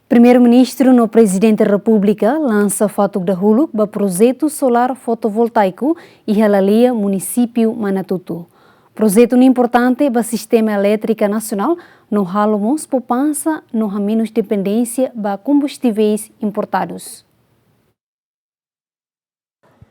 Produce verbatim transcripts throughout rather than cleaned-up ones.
Primeiru-Ministru no Prezidente Repúblika lansa fatuk dahuluk ba projetu solár fotovoltaiku iha Laleia, Munisípiu Manatuto. Projetu ne'e importante ba sistema elétrika nasionál no halo mós poupansa no hamenus dependénsia ba kombustíveis importadus.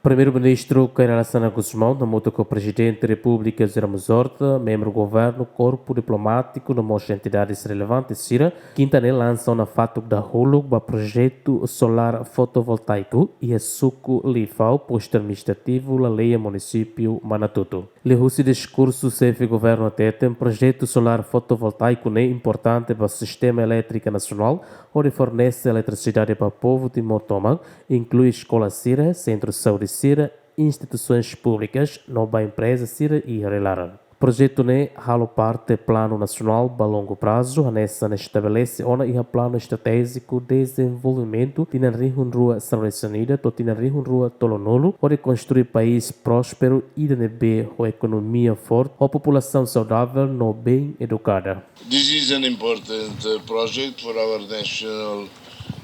Primeiru-Ministru Kay Rala Xanana Gusmão, hamutuk ho Prezidente Repúblika José Ramos Horta, membru governu, korpu diplomátiku no mós entidades relevantes sira, kinta ne'e lansa ona fatuk dahuluk ba projetu solár fotovoltaiku iha suku Lifau, postu administrativu Laleia, Munisípiu Manatuto. Liuhusi diskursu, xefe governu hateten projetu solár fotovoltaiku ne'e importante ba sistema elétrika nasionál, hodi fornese eletrisidade ba povu Timor tomak, inklui eskola sira, sentru saúde sira, instituisoens públikas no ba empreza sira iha rai-laran. Projetu ne'e halo parte planu nasionál ba longu prazu, hanesan estabelese ona iha Planu Estratéjiku Dezenvolvimentu tinan rihun rua sanulu-resin-ida to'o tinan rihun rua tolunulu, hodi konstrui país prósperu ida ne'ebé ho ekonomia forte, ho populasaun saudavel no bem edukada. This is an important, uh, project for our national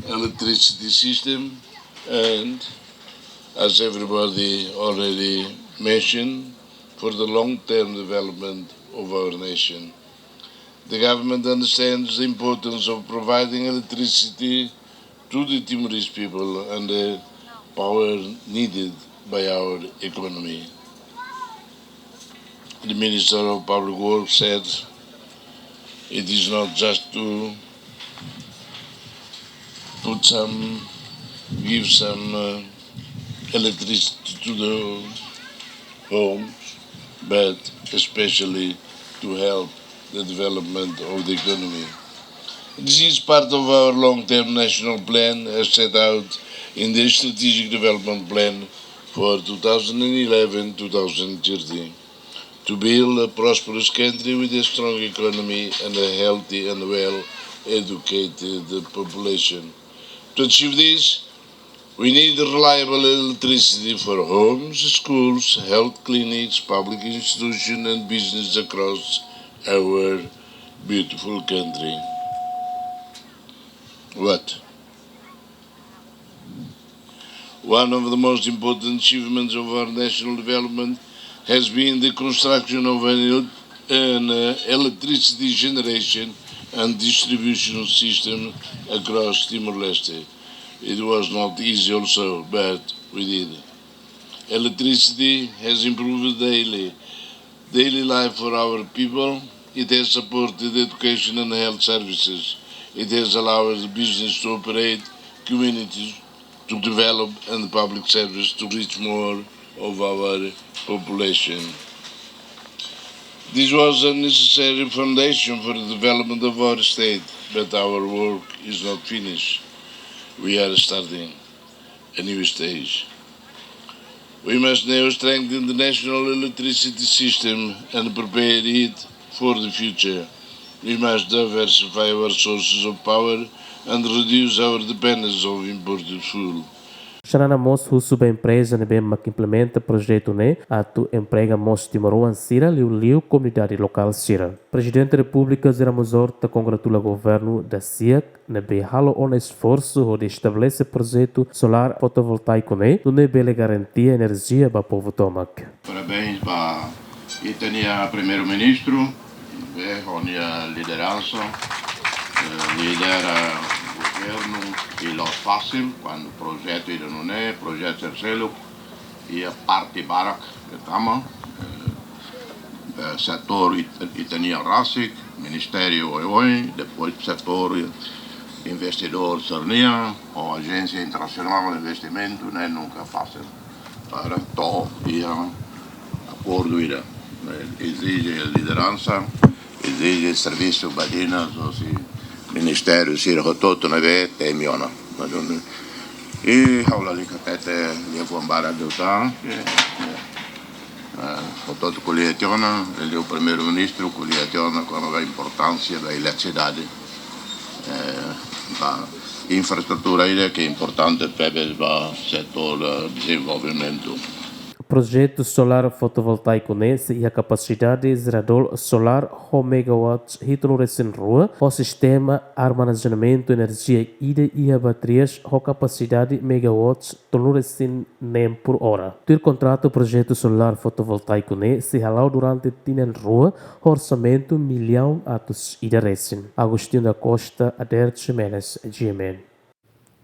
electricity system, and as everybody already mentioned, for the long-term development of our nation. The government understands the importance of providing electricity to the Timorese people and the power needed by our economy. The Minister of Public Works said it is not just to put some, give some, uh, electricity to the homes, but especially to help the development of the economy. This is part of our long-term national plan as set out in the Strategic Development Plan for two thousand eleven two thousand thirty, to build a prosperous country with a strong economy and a healthy and well-educated population. To achieve this, we need reliable electricity for homes, schools, health clinics, public institutions, and business across our beautiful country. What? One of the most important achievements of our national development has been the construction of an el-, an, uh, electricity generation and distribution system across Timor-Leste. It was not easy also, but we did. Electricity has improved daily, daily life for our people. It has supported education and health services. It has allowed business to operate, communities to develop, and public service to reach more of our population. This was a necessary foundation for the development of our state, but our work is not finished. We are starting a new stage. We must now strengthen the national electricity system and prepare it for the future. We must diversify our sources of power and reduce our dependence on imported fuel. Xanana mós husu ba empreza ne'ebé mak implementa projetu ne'e atu emprega mós timoroan sira, liuliu komunidade lokál sira. Prezidente Repúblika José Ramos Horta kongratula governu dasiak ne'ebé halo ona esforsu hodi estabelese projetu solár fotovoltaiku ne'e, nune'e bele garantia enerjia ba povu tomak. Parabéns ba ita-nia Primeiru-Ministru, eh, ho nia lideransa, eh, lidera governu, i la'ós fasil, kuandu projetu ida nune'e, projetu sira seluk, iha parte barak, eh, tama, eh, eh, setór it-, ita-nian rasik, ministériu oioin, depois setór investidór sira-nian, ou ajénsia internasionál investimentu, ne'e nunka fasil para to'o iha akordu ida. Ezije lideransa, ezije servisu badinas, ou se ministériu sira hotu-hotu ne'ebé temi ona. Mas, um, i ha'u lalika hatete liafuan barak liután, eh, eh, hotu-hotu ko'alia tiha ona, liuliu Primeiru-Ministru ko'alia tiha ona kona-ba importánsia da eletrisidade, eh, ba infraestrutura ida ke importante tebes ba setór, eh, dezenvolvimentu. Projetu solár fotovoltaiku ne'e sei iha kapasidade jeradór solár ho megawatt hitu nulu resin rua, ho sistema armazenamentu enerjia ida iha baterias ho kapasidade megawatt tolu resin neen por ora. Tuir kontratu, projetu solár fotovoltaiku ne'e sei hala'o durante tinan rua, ho orsamentu millaun atus ida resin. Agostinho da Costa, Adair Ximenes, G M N.